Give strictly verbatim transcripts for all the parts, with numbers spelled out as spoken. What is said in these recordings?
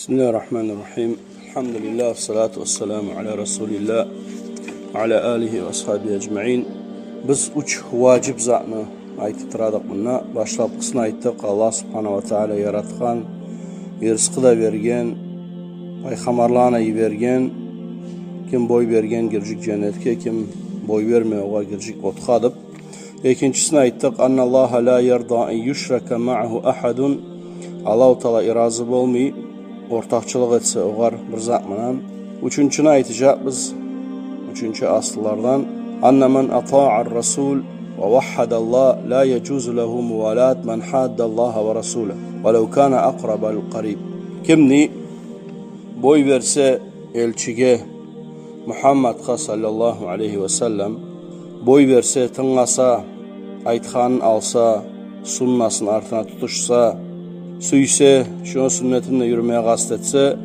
بسم الله الرحمن الرحيم. الحمد لله والصلاة والسلام على رسول الله وعلى آله وأصحابه أجمعين. Биз уьч важип затны айтып турадыкъ мунда. Башлапгъысын айтдыкъ: Аллагь субгьанагьу ва таала яратгъан, ризкъы да берген, пайхаммарланы йиберген. Ким бой берген, гиржек женнетге, ким бой бермей, огъар гиржек отгъа деп. Экинчисин айтдыкъ: أن الله لا يرضى أن يشرك معه أحد. Аллагьу таала иразы болмай, ортакъчылыкъ этсе огъар бир зат булан. Уьчюнчюню айтажакъбыз, уьчюнчю асыллардан: أن من أطاع الرسول ووحد الله لا يجوز له موالاة من حاد الله ورسوله ولو كان أقرب القريب. Ким бой берсе элчиге, Мугьаммадгъа саллаллагьу алайгьи ва саллам, бой берсе, тынгласа, айтгъанын алса, суннасын артына тутушса, сюйсе, шону суннатында юрюмеге къаст этсе,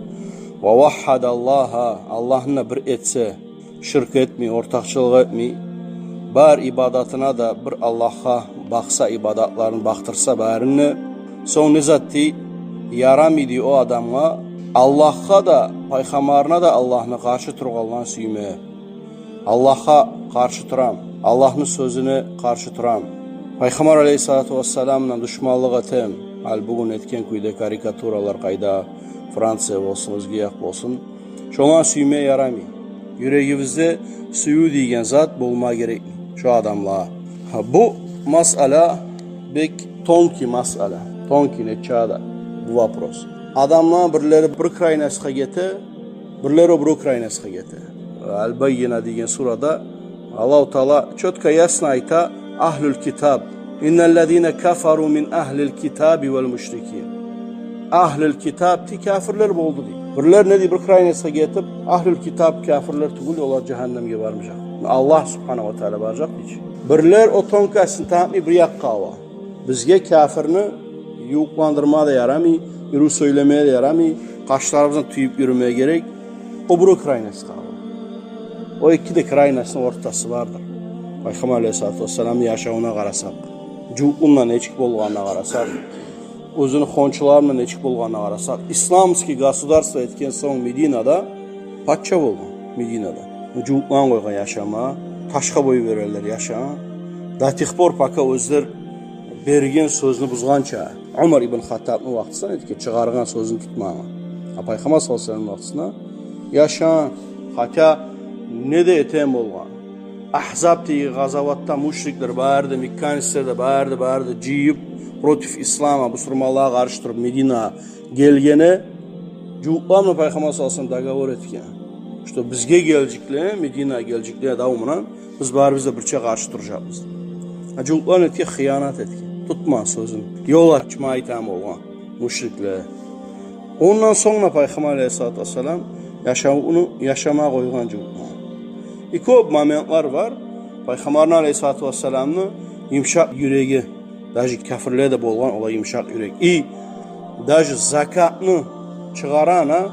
ووحد الله, Аллагьны да бир этсе, ширк этмей, ортакъчылыкъ этмей, бар ибадатына да бир Аллагьгъа бакъса, ибадатларын бакъдырса барын да, сонг не зат дей, ярамай дей о адамгъа Аллагьгъа да, пайхаммарына да Аллагьны къаршы тургъанланы сюйме. Аллагьгъа къаршы турам, Аллагьны сёзюне къаршы турам, пайхаммар алайгьиссалату вассаламгъа душманлыкъ этем. Гьали бугюн этген кюйде карикатуралар къайда, Франция болсун, оьзге якъ болсун. Шоланы сюйме ярамай. Юрегибизде сююв деген зат болма герек шо адамлагъа. Гьа, бу масъала бек тонкий масъала. Тонкий нече де бу вопрос. Адамлар бирлери бир крайностгъа гете, бирлери о бир крайностгъа гете. Аль-Баййина деген сурада Аллагьу таала чётко, ясно айта: أهل الكتاب، إن الذين كفروا من أهل الكتاب والمشركين. Агьлюл китаб дей кафирлер болду дей. Бирлер не дей, бир крайностгъа гетип, агьлюл китаб кафирлер тюгюл, олар жагьаннемге бармажакъ. Аллагь субгьанагьу ва таала баражакъ дей чи. Бирлер о тонкостун тапмай бир якъгъа ала. Бизге кафирни ювукъландырма да ярамай, юрю сёйлеме де ярамай, къашларыбызны тюйюп юрюме герек. О бир крайностгъа ала. О эки де крайностну ортасы бардыр. Пайхаммар алайгьиссалату вассаламны яшавуна къарасакъ, жугьутланы нечик болгъанына къарасакъ, оьзюню хоншуларына нечик болгъанына къарасакъ, исламский государство этген сонг Мединада пача болгъан, Мединада. Жугьутланы къойгъан яшама, ташгъа бой берелер яшама. До тех пор, пока оьзлер берген сёзню бузгъанча. Умар ибн Хаттабны вакътисинде этген, чыгъаргъан сёзюн тутмагъан. А пайхаммар саллаллагьу алайгьи ва салламны вакътисинде яшагъан, хотя не де этген болгъан. Агьзаб деген къазаватда мушриклер бары да, мекканистлер де бары да, бары да жыйып, против ислама, бусурманлагъа къаршы туруп, Мединагъа гелгенде, жугьутлар булан пайхаммар саллаллагьу алайгьи ва саллам договор этген, что бизге гележеклеге, Мединагъа гележеклеге давумунан биз барыбыз да бирче къаршы туражакъбыз. А жугьутлар этген, хыянат этген, тутмагъан сёзюн, ёл ачма айтагъан болгъан мушриклеге. Ондан сонг да пайхаммар алайгьиссалату вассалам яшавуну яшама къойгъан жугьутланы. И кёп моментлер бар. Пайхаммарны алайгьиссалату вассаламны йымышакъ юреги, даже кафирлер де болгъан олай йымышакъ юрек. И даже закатны чыгъарагъанда,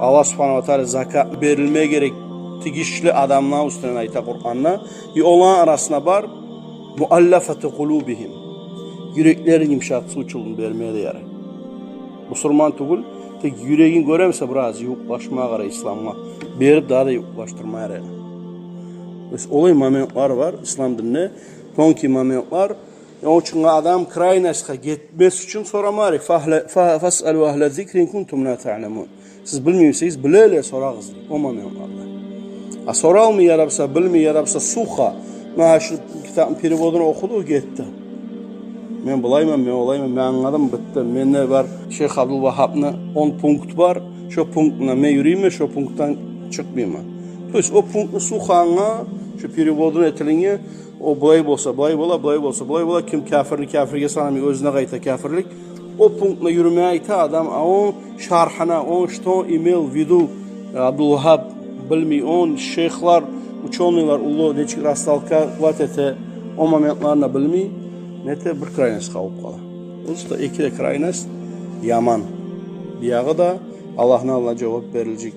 Аллагь субгьанагьу ва таала закат берилме герек тийишли адамланы уьстюнден айта Къуранда. И оланы арасында бар مؤلفة قلوبهم. Юреклерин йымышатыв учун берме де ярай. Бусурман тюгюл, тек юрегин гёремсе, бираз ювукълашма къарай исламгъа, берип дагъы да ювукълашдырма ярай. То есть олай моментлер бар ислам динде, тонкий моментлер. Ону учун адам крайностгъа гетмес учун сорама герек. فاسألوا أهل الذكر إن كنتم لا تعلمون. Сиз билмейсегиз, билегенлерден сорагъыз дей о моментлерде. А соралмай, яда буса билмей, яда буса сухо, муна шу китапны переводун охуду, гетди. Мен булайман, мен олайман, мен англадым, битди. Менде бар Шейх Абдул Вагьгьабны он пункт бар. Шо пункт булан мен юрюймен, шо пунктдан чыкъмайман. То есть о пунктну сухо англап, шо переводун этилинген, о булай болса булай бола, булай болса булай бола, ким кафирни кафирге санамай, оьзюне къайта кафирлик. О пунктда юрюме айта адам, а он шархына, он что имел в виду, э, Абдул Вагьгьаб, билмей, он шейхлер, учёныйлар уллу нечик растолковать эте, о моментлерин билмей, нете, бир крайностгъа къалып къала. Просто эки де крайность яман. Биягъы да Аллагьны алдында жавап берилежек,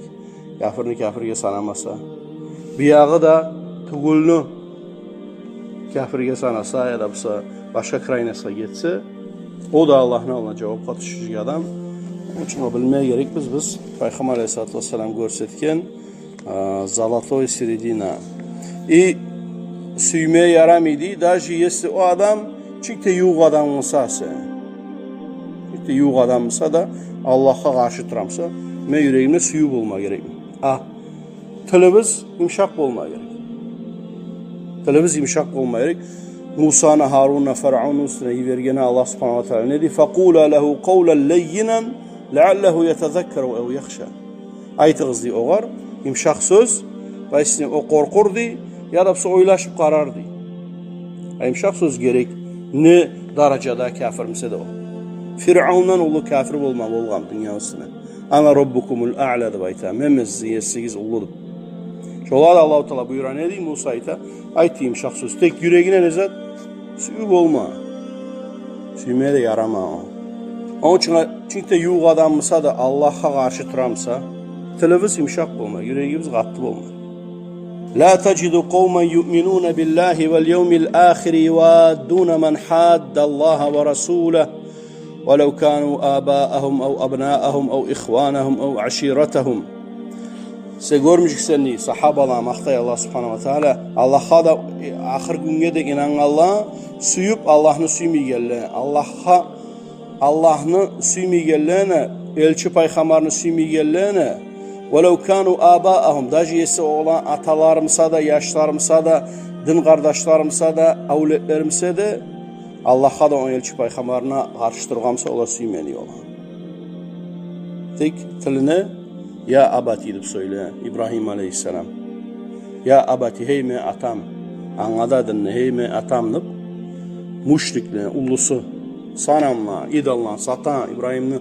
кафирни кафирге санамаса. Биягъы да тюгюлню кафирге санаса, яда буса башгъа крайностгъа гетсе, о да Аллагьны алдына жавапгъа тюшежек адам. Шуну билмеге герекбиз биз, Пайхаммар алейгьиссалату вассалам гёрсетген, а, золотой середина. И сюймеге ярамайды, даже если о адам чыкъ да ювукъ адам буса сени. Чыкъ да ювукъ адам буса да, Аллагьгъа къаршы тура буса, мени юрегимде сююв болма герек. А тилибиз йымышакъ болма герек. Тилибиз йымышакъ болма герек. Мусаны, Гьарунну Фиръавунну уьстюне йибергенде Аллагь субгьанагьу ва таала не дей? «Факъула лагьу къавлан лаййинан лаъаллагьу ятазаккару ав яхша». Айтыгъыз дей огъар йымышакъ сёз, баьсине о къоркъур дей, яда буса ойлашып къарар дей. А йымышакъ сёз герек. Не даражада кафир буса да о. Фиръавундан уллу кафир болма болгъан дюнья уьстюнде. «Ана раббукумул аъла» деп айта. «Мен, мен сизин есигиз уллу» деп. Шолай да Аллагьу таала буюра не дей? Муса айта, айт йымышакъ сёз. Тек юрегинге не зат? Сююв болма. Сюймеге де ярама о. Ону учун чыкъ да ювукъ адам буса да, Аллагьгъа къаршы тура буса, тилибиз йымышакъ болма, юрегибиз къатты болма. «Ла тажиду къавман юъминуна биллагьи вал явмил ахири юваддуна ман хьаддаллагьа ва расулагь, валав кану абаагьум ав абнаагьум ав ихванагьум ав аширатагьум». Сен гёрмежексен дей, сагьабаланы макътай Аллагь субгьанагьу ва таала, Аллагьгъа да, э, ахыр гюнге де инангъанланы сююп, Аллагьны сюймейгенлени, Аллагьгъа, Аллагьны сюймейгенлени, элчи пайхаммарны сюймейгенлени, «валав кану абаагьум», даже если олар аталарымса да, яшларымса да, дин къардашларымса да, авлетлерим буса да, Аллагьгъа да, ону элчи пайхаммарына къаршы тургъан буса, олар сюймей оланы. Тек тилине «я абати» деп сёйле Ибрагьим алейгьиссалам. «Я абати», гьей мени атам. Англата динни, гьей мени атам деп. Мушриклени уллусу, санамланы, идолланы сатагъан Ибрагьимни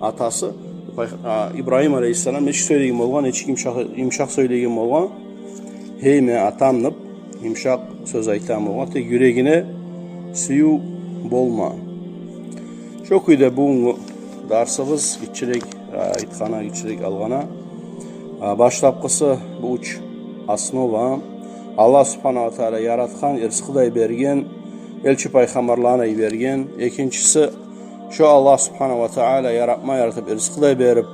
атасы, пай-, а, Ибрагьим алейгьиссалам нечик сёйлеген болгъан, нечик йымышакъ, йымышакъ сёйлеген болгъан. «Гьей мени атам» деп йымышакъ сёз айтагъан болгъан. Тек юрегинге сююв болма. Шо кюйде бугюнгю дарсыбыз гиччирек, а, айтгъанда, гиччирек алгъанда, а, башлапгъысы бу уьч основа. Аллагь субгьанагьу ва таала яратгъан, ризкъы да берген, элчи пайхаммарланы да йиберген. Экинчиси, шо Аллагь субгьанагьу ва таала яратма яратып, ризкъы да берип,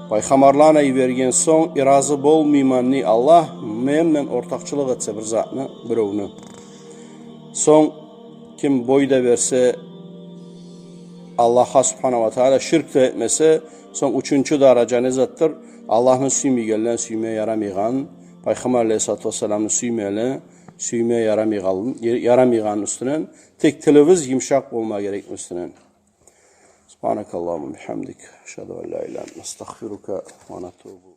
пайхаммарланы да йиберген сонг, и разы болмайман дей Аллагь, мени булан ортакъчылыкъ этсе бир затны, биревню. Сонг ким бой да берсе, Аллагьгъа субгьанагьу ва таала ширк де этмесе, сонг уьчюнчю даража не затдыр? Аллагьны сюймейгенлени сюймеге ярамайгъан, Пайхаммар алейгьиссалату вассаламны сюймейгенлени сюймеге ярамайгъан, ярамайгъан уьстюнден, тек тилибиз йымышакъ болма герек уьстюнден. Субгьанакаллагьумма ва бигьамдик, ашгьаду ан ла илагьа илла анта, астагъфирука ва атубу